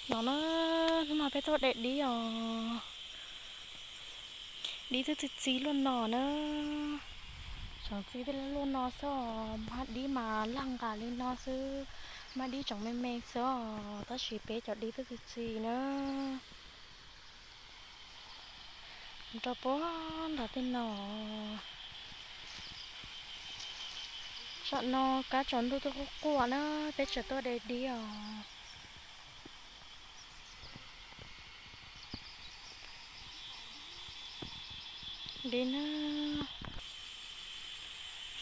No na, hnub no peb tuaj de dib os. Dib twb txi txiv luaj no na. Tsoom txiv peb luaj no xwb os, hmab dib mas laj nqa li no xwb. Hmab dib tsoom me me xwb os, tab sis peb cov dib twb txi txiv na. Rau puag nram tej no. Tsam no kab tsaus ntuj twb quaj quaj na, peb tseem tuaj de dib os. Dib na.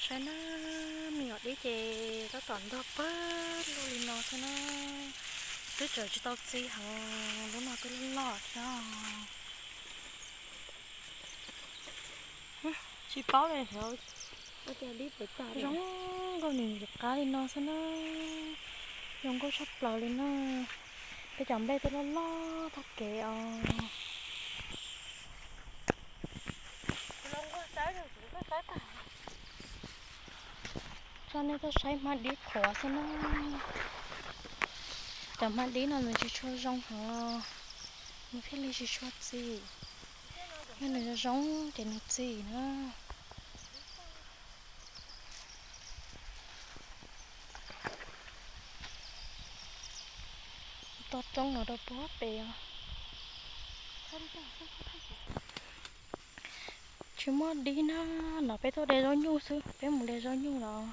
Saib na, me nyuam dib ces tab tom ntog pawg lug li no xwb na. Twb tseem tsis tau txi heev, lub no twb loj loj thiab. Tsis paub li, zoo nkauj nws qab li no xwb na. Zoo nkauj tshaj plaws li na. Peb cov nplej twb loj loj tag kev os. Coj nej tuaj saib hmab dib qhuav xwb na. Cov hmab dib no nws tsis tshua zoo heev, nws thiaj li tsis tshua txi. Yog nws zoo zoo ces nws txi na. Toj roob no rau puag pem os. Tsis muaj dib na, no peb tuaj de zaub nyuj xwb, peb mus de zaub nyuj los.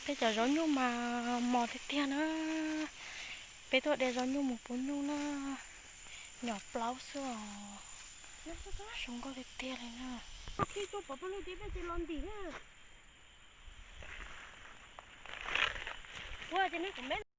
Peb cov zaub nyuj mas mos tiag tiag na. Peb tuaj de zaub nyuj mus pub nyuj na. Nyom plaub xwb os. Zoo nkauj tiag tiag li na.